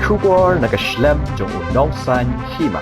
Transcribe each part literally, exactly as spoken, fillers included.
Khubor na ka shlem jong u nongsaiñ hima.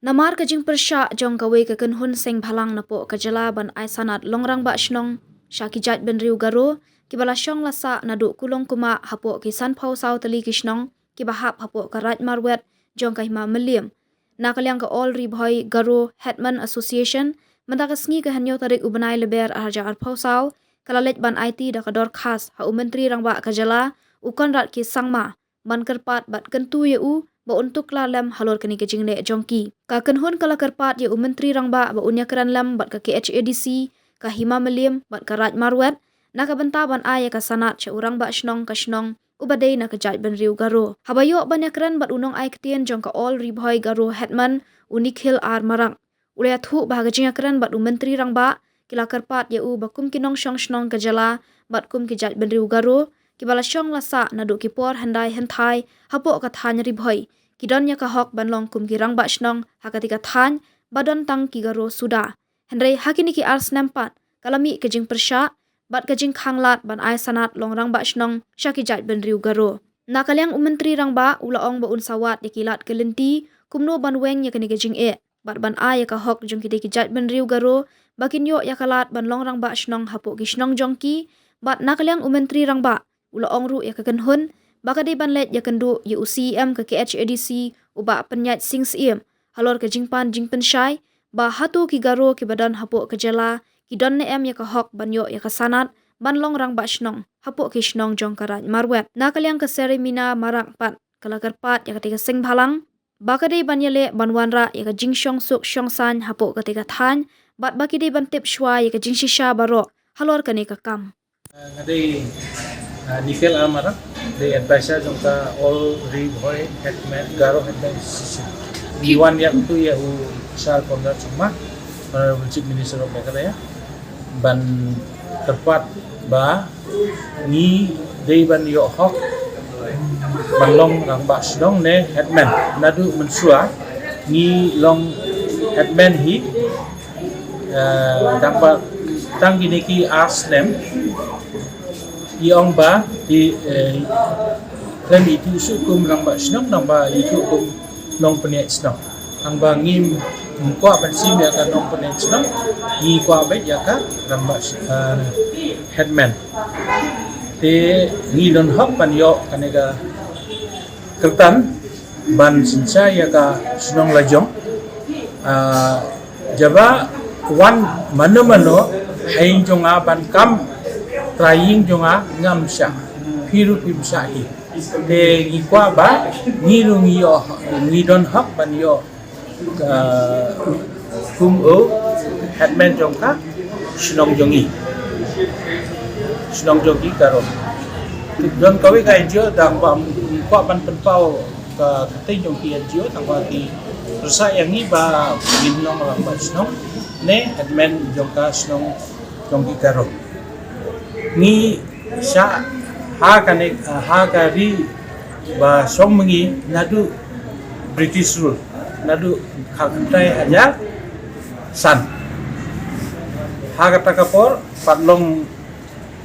Namar ka jingpyrshah jong kawei ka kynhun seng bhalang napoh ka jylla ban ai sanad long rangbah shnong sha ki jaitbynriew Garo kiba la shong la sah naduh kulong kumah hapoh ki sanphew saw tylli ki shnong kiba hap hapoh ka Raid Marwet jong ka Hima Mylliem. Na ka liang ka All Ri Bhoi Garo Headman Association, mynta ka sngi ka hynñiew tarik u bnai Lber arhajar arphew saw, ka la leit ban aiti da ka dorkhas ha u Myntri Rangbah ka jylla, u Conrad K Sangma, ban kyrpad bad kyntu ïa u ba un tuklar lem halor kane ka jingleh jong ki. Ka kynhun ka la kyrpad ïa u Myntri Rangbah ba un ïakren lem bad ka K H A D C, ka Hima Mylliem bad ka Raid Marwet na ka bynta ban ai ïa ka sanad sha u rangbah shnong ka shnong uba dei na ka jaitbynriew Garo. Haba ïoh ban ïakren bad u nongai ktien jong ka All Ri Bhoi Garo Headman, u Nikhil R Marak, u la ïathuh ba ha ka jingïakren bad u Myntri Rangbah, ki la kyrpad ïa u ba kum ki nongshong shnong ka jylla bad kum ki jaitbynriew Garo kiba la shong la sah naduh ki por hyndai hynthai hapoh ka thaiñ Ri Bhoi, ki don ïa ka hok ban long kum ki rangbah shnong ha katei ka thaiñ ba don tang ki Garo suda. Hynrei ha kine ki ar snem pat ka la mih ka jingpyrshah bad ka jingkhanglad ban ai sanad long rangbah shnong sha ki jaitbynriew Garo. Na ka liang u Myntri Rangbah u la ong ba un sa wad ïa ki lad ki lynti kumno ban weng ïa kane ka jingeh bad ban ai ïa ka hok jong kitei ki jaitbynriew Garo ba kin ïoh ïa ka lad ban long rangbah shnong hapoh ki shnong jong ki. Bad na ka liang u Myntri Rangbah u la ong ruh ïa ka kynhun ba ka dei ban leit ïakynduh ïa u C E M ka K H A D C, u Bah Pynïaid Sing Syiem, halor ka jingpan jingpynshai ba hato ki Garo kiba don hapoh ka jylla ki don ne em ïa ka hok ban ïoh ïa ka sanad ban long rangbah shnong hapoh ki shnong jong ka Raid Marwet. Na ka liang ka Seremina Marak pat ka la kyrpad ïa katei ka seng bhalang ba ka dei ban ïaleh ban wanrah ïa ka jingshong suk shong saiñ hapoh katei ka thaiñ bad ba ki dei ban tip shuwa ïa ka jingshisha baroh halor kane ka kam. Nga dei, ah, Nikhil R Marak, dei advisor jong ka All Ri Bhoi Headman, Garo Headman Association. Ngi wan ïakynduh ïa u Sir Conrad Sangma, Honorable Chief Minister of Meghalaya, ban kyrpad ba ngi dei ban ïoh hok ban long rangbah shnong ne headman. Naduh mynshuwa ngi long headman hi, eh, tang ba, tang kine ki ar snem, i ong ba i, eh, khlem ithuh shuh kum rangbah shnong, tang ba ithuh kum nongpynïaid shnong. Tang ba ngim kwah ban shim ïa ka nongpynïaid shnong, ngi kwah beit ïa ka rangbah sh-, eh, headman. Te ngi don hok ban ïoh kane ka kyrdan ban synshar ïa ka shnong lajong. Ah, jaba wan mano mano ha ïing jong nga ban kam trai ïing jong nga, ngam shah. Phi ruh phim shah hi. Te ngi kwah ba ngi ruh ngi ïoh, ngi don hok ban ïoh, ah, kum u headman jong ka shnong jong ngi, shnong jong ki Garo. Don kawei ka N G O, tang ba ym kwah ban pynpaw ka kyrteng jong ki N G O, tang ba ki pyrshah ïa ngi ba ngin long rangbah shnong ne headman jong ka shnong jong ki Garo. Ngi shah ha kane, ha ka ri ba shong ma ngi naduh British rule, naduh khatkhyndai hajar san. Ha kata ka por pat long,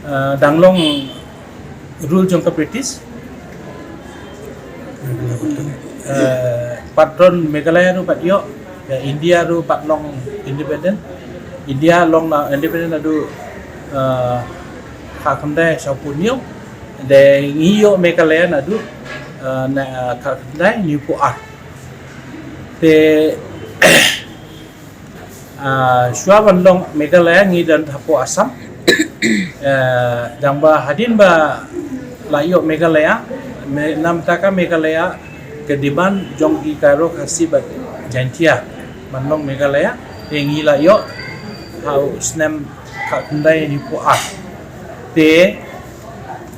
eh, dang long rule jong ka British. Eh, pat don Meghalaya ruh pat ïoh, ïa India ruh pat long independent. India long na independent naduh, eh, khatkhyndai sawphew hynñiew. Te ngi ïoh Meghalaya naduh, eh, na, eh, khatkhyndai hynñiewphew ar. Te Ah, shuwa ban long Meghalaya ngi don hapoh Assam. Eh, tang ba hadien ba la ïoh Meghalaya, me-, namar ka Meghalaya ka demand jong ki Garo Khasi bad Jaintia ban long Meghalaya, te ngi la ïoh ha u snem khatkhyndai hynñiewphew ar. Te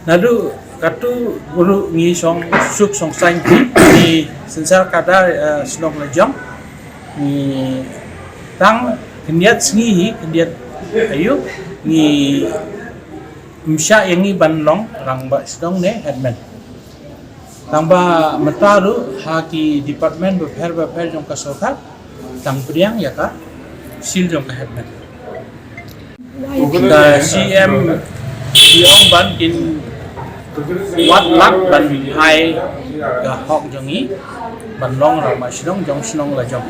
naduh katto ruh ngi shong suk shong saiñ, ngi synshar khadar, eh, shnong lajong. Ngi tang khyndiat sngi hi, khyndiat aïu, ngim shah ïa ngi ban long rangbah shnong ne headman. Tang ba mynta ruh ha ki department bapher bapher jong ka sorkar tang pdiang ïa ka sil jong ka headman. Ka C M i ong ban kin Wat lah ban ai ka hok jong ngi ban long rangbah shnong jong shnong la jong.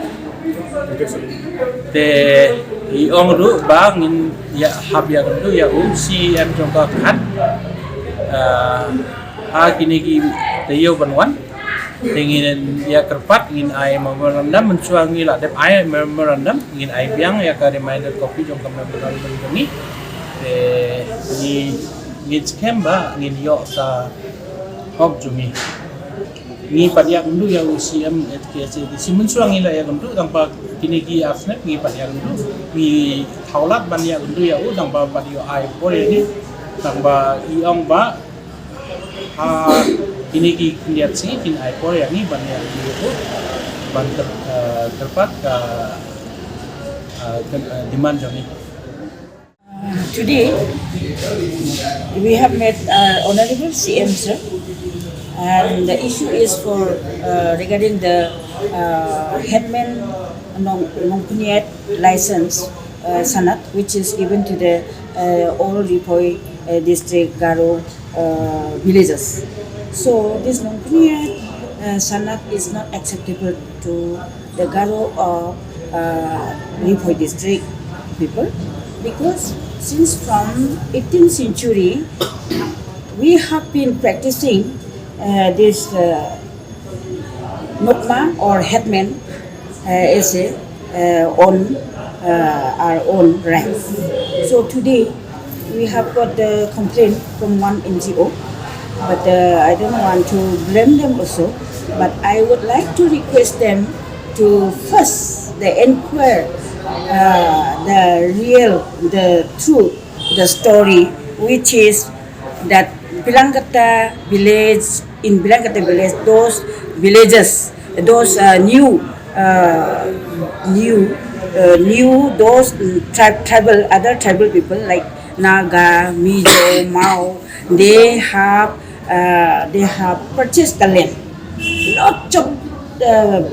Te i ong ruh ba ngin ïa hap ïakynduh ïa u C E M jong ka khmat, ah, ha kine ki taïew ban wan. Te ngin ïa kyrpad, ngin ai memorandum, mynshuwa ngi la dep ai memorandum, ngin ai biang ïa ka reminder copy jong ka memorandum jong ngi. Te ngi, ngin skhem ba ngin ïoh ka hok jong ngi. Ngi pat ïakynduh ïa u C E M at K S A D C, mynshuwa ngi la ïakynduh, tang ba kine ki ar snep ngi pat ïakynduh. Ngi thaw lad ban ïakynduh ïa u, tang ba pat ïoh ai por ïa ngi, tang ba i ong ba ha kine ki khyndiat sngi kin ai por ïa ngi ban ïakynduh ïa u, ban ter-, eh, kyrpad ka, eh, ka, eh, demand jong ngi. Today, we have met, uh, Honorable C M, sir, and the issue is for, uh, regarding the, uh, Headman Nong-, Nongpyniat license, uh, sanad, which is given to the, uh, all Ri Bhoi, uh, district Garo, uh, villages. So this Nongpyniat, uh, sanad is not acceptable to the Garo of, uh, Ri Bhoi district people, because since from eighteenth century we have been practicing, uh, this, uh, Nokma or Headman, uh, as a, uh, own, uh, our own rights. So today we have got the complaint from one N G O, but, uh, I don't want to blame them also, but I would like to request them to first the inquire, uh, the real, the truth, the story, which is that Bilangkata village, in Bilangkata village, those villages, those, uh, new, uh, new, uh, new, those, mm, tri-, tribal, other tribal people like Naga, Mizo, Mao, they have, uh, they have purchased the land. Lots of, uh,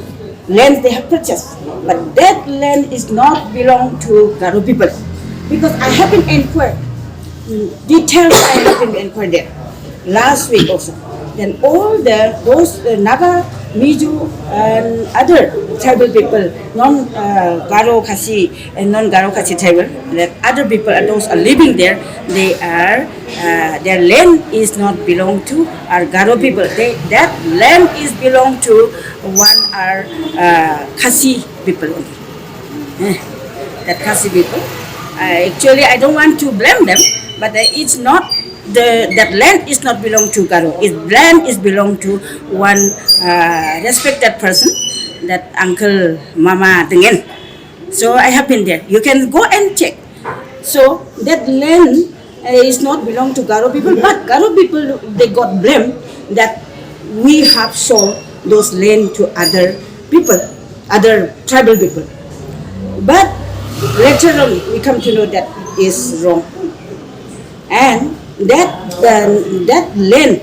land they have purchased, but that land is not belong to Garo people, because I have been inquired, mm, details I have been inquired there last week also. Then all the, those, uh, Naga, Mizo and other tribal people, non, uh, Garo Khasi and non Garo Khasi tribal, that other people are, those are living there, they are, uh, their land is not belong to our Garo people. They, that land is belong to one our, uh, Khasi people only. Eh, that Khasi people. Uh, actually, I don't want to blame them, but, uh, it's not the, that land is not belong to Garo. It land is belong to one, uh, respected person, that Uncle Mama Tengin. So I have been there. You can go and check. So that land, uh, is not belong to Garo people, but Garo people, they got blame that we have sold those land to other people, other tribal people. But later on, we come to know that is wrong. And that, uh, that land,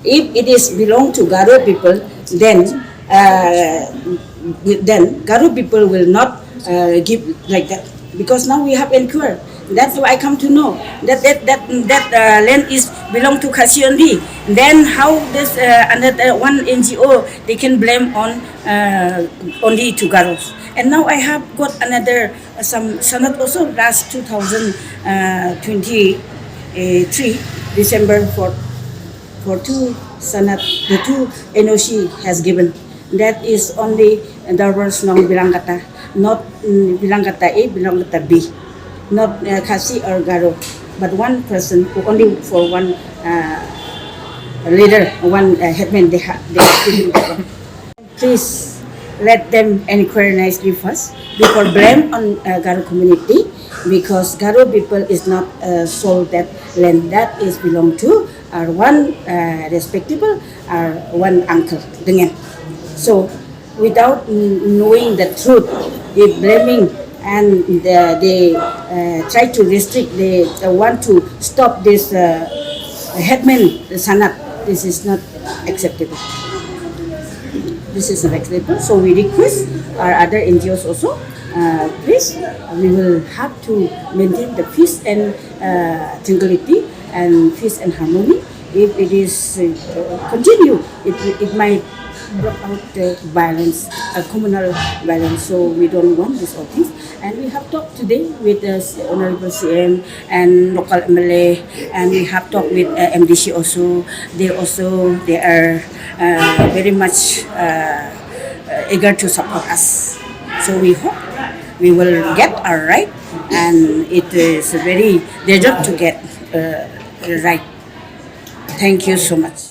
if it is belong to Garo people, then, uh, then Garo people will not, uh, give like that, because now we have inquired. That's why I come to know that that that, that, uh, land is belong to Khasi only. Then how this, uh, another one N G O, they can blame on, uh, only to Garos? And now I have got another, uh, some sanad also, last two thousand twenty-three December for, for two sanad, the two N O C has given. That is only Darbar Shnong Bilangkata, not, mm, Bilangkata A, Bilangkata B, not, uh, Khasi or Garo, but one person, only for one, uh, leader, one, uh, headman, they ha-, they have given that one. Please let them inquire nicely first before blame on, uh, Garo community, because Garo people is not, uh, sold that land. That is belong to our one, uh, respectable, our one Uncle Tengin. So without kn-, knowing the truth, they blaming and the, they, uh, try to restrict, they, uh, want to stop this, uh, headman sanad. This is not acceptable. This is not acceptable. So we request our other N G Os also, uh, please, we will have to maintain the peace and, uh, tranquility and peace and harmony. If it is uh, continue, it, it might brought out the violence, uh, communal violence. So we don't want this all things. And we have talked today with the Honorable C M and local M L A, and we have talked with uh, M D C also. They also they are uh, very much uh, uh, eager to support us. So we hope we will get our right, and it is very deserve to get uh, the right. Thank you so much.